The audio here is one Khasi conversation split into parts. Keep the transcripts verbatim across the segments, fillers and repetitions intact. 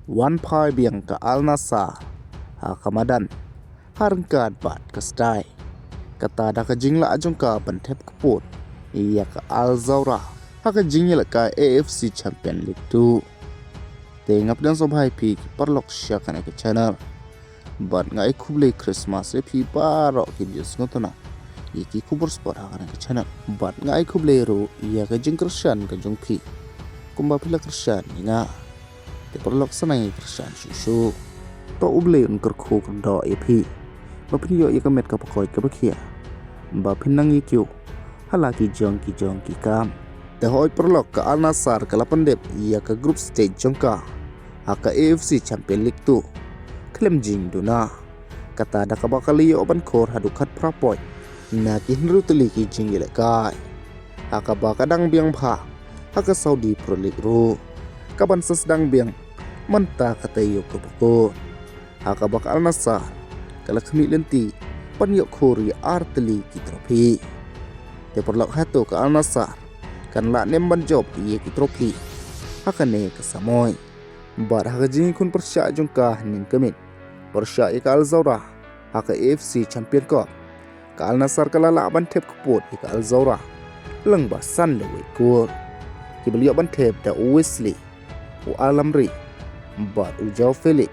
Wan phai biang ka Al Nassr ha ka madan ha ryngkat bad ka stai, kata da ka jinglah jong ka ban thep kput ïa ka Al Zawra ha ka jingïalehkai A F C Champion League two. Te nga pdiang sngewbha ïa phi ki paralok sha kane ka channel, bad nga ai khublei Christmas ïa phi baroh ki viewers, nga tuna ïa ki khubor sport ha kane ka channel, bad nga ai khublei ruh ïa ka jingkyrshan ka jong phi kumba phi la kyrshan ïa nga. Te paralok, sa nang ïa kyrshan shuh shuh. To U Blei un kyrkhu kyrdoh ïa phi ba phin ïoh ïa ka met ka pakoi ka bakhia ba phin nang ïa kiew ha la ki jong ki jong ki kam. Te hooid paralok, ka Al Nassr ka la pyndep ïa ka group stage jong ka ha ka A F C Champion League two khlem jingduna, kata da kaba ka la ïoh ban khur haduh khatphra point na ki hynriew tylli ki jingïalehkai, ha kaba ka dang biang bha ha ka Saudi Pro League ruh, kaban sa sdang biang mynta ka taïew kaba kut, ha kaba ka Al Nassr ka la khmih lynti ban ïoh khur ïa ar tylli ki trophy. Te paralok, hato ka Al Nassr kan lah ne em ban jop ïa ki trophy ha kane ka samoi? Bad ha ka jingïakhun pyrshah jong ka hynnin ka miet pyrshah ïa ka Al Zawra ha ka A F C Champion Cup, ka Al Nassr ka la lah ban thep kput ïa ka Al Zawra lyngba san da wei kol, kiba la ïoh ban thep da u Wesley, u Al Amri, bad u Joao Felix,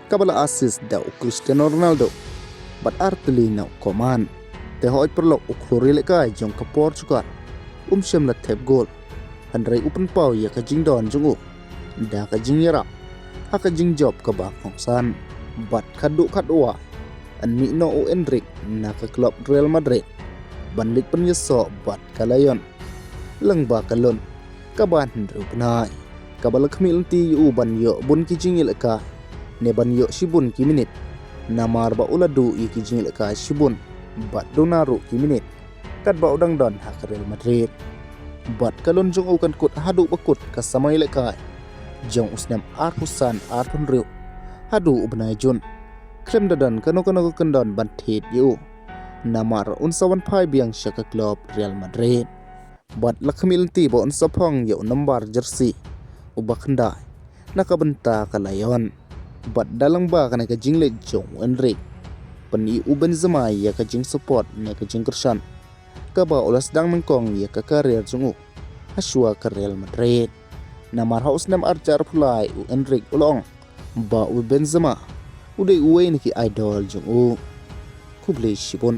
kaba la assist da u Cristiano Ronaldo bad ar tylli na u Coman. Te hooid paralok, u khlur ïalehkai jong ka Portugal um shym la thep gol, hynrei u pynpaw ïa ka jingdon jong u da ka jingïarap ha ka jingjop kaba kongsan, bad khatduh khatwai yn mih noh u Endrick na ka club Real Madrid ban leit pynïasoh bad ka Lyon lyngba ka loan kaba hynriew bnai, kaba la khmih lynti ïa u ban ïoh bun ki jingïalehkai ne ban ïoh shibun ki minit, namar ba u la duh ïa ki jingïalehkai shibun bad duna ruh ki minit katba u dang don ha ka Real Madrid. Bad ka loan jong u kan kut haduh ba kut ka samoi ïalehkai jong u snem arphew san arphew hynriew haduh u bnai Jun, khlem da don kano kano ka kyndon ban thied ïa u, namar un sa wan phai biang sha ka club Real Madrid. Bad la khmih lynti ba un sa phong ïa u nambar jersey uba khyndai na ka bynta ka Lyon. Bad da lyngba kane ka jingleit jong u Endrick, pyni u Benzema ïa ka jingsupport ne ka jingkyrshan kaba u la sdang nyngkong ïa ka career jong u hashwa ka Real Madrid. Namar ha u snem arhajar arphew lai u Endrick u la ong ba u Benzema u dei uwei na ki idol jong u. Khublei shibun.